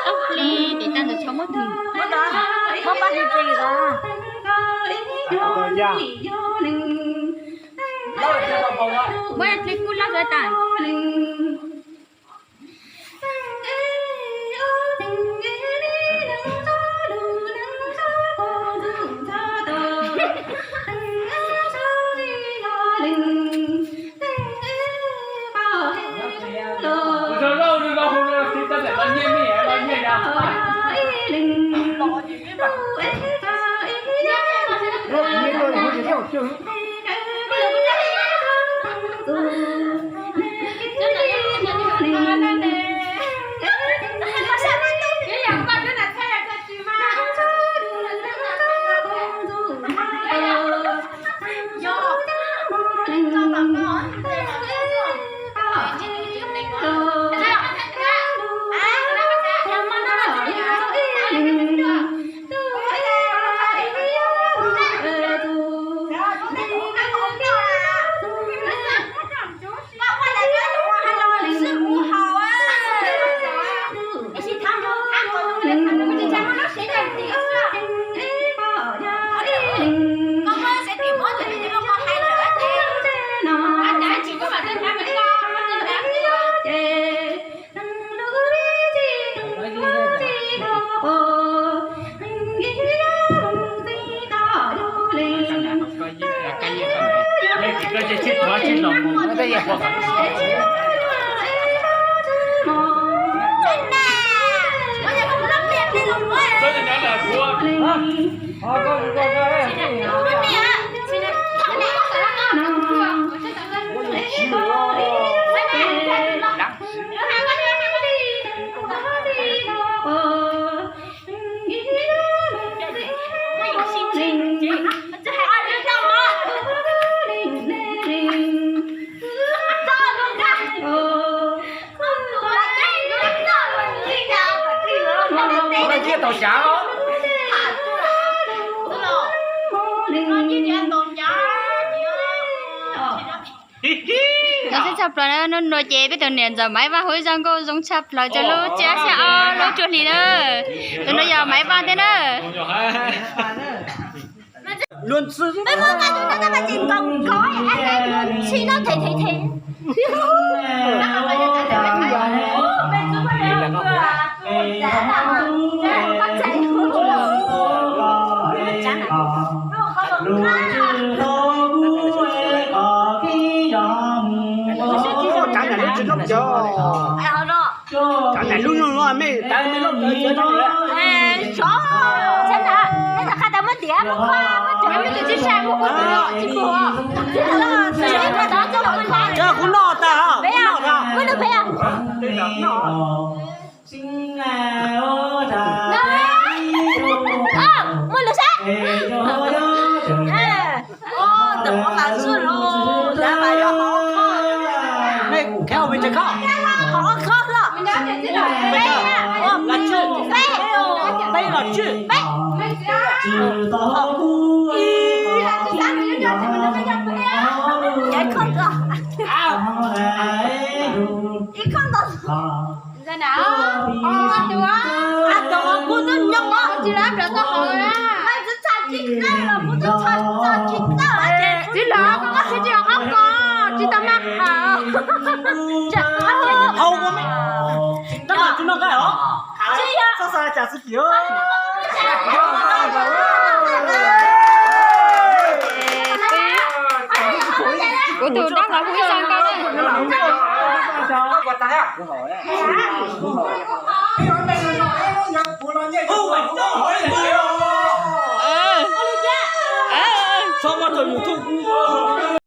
Ub, li tiv tag ntawd txhob muab tig. Muab dlej kub loj rau tas. Zoo siab tshaj plaws na, hnub no ces peb tus niam ntxawm Maiv Vaj hu ib zaj nkauj zoo tshaj plaws rau lub tsiab xya ob lub cuaj hli na. Tus no yog Maiv Vaj thiab na. Tsav nraim lub no los mej, tsav nraim lub no los mej. Kuv noj tag, kuv noj tag. Muaj lus sab. Peb los tswj. Peb. Ib khoj ntau. Ib khoj ntau. Tus kuv twb nyob os, tsis lab plaws tau hauv na. Tsis lab, tsis lab, tsis hauv qab ko, tsis tau mag hauv. Hauv ua me. Tab mas tsis noj nqaij os. Tsis yog. Kuv tus dab laug kuv ib xyoo nkaus na. Txhob muab rau YouTube.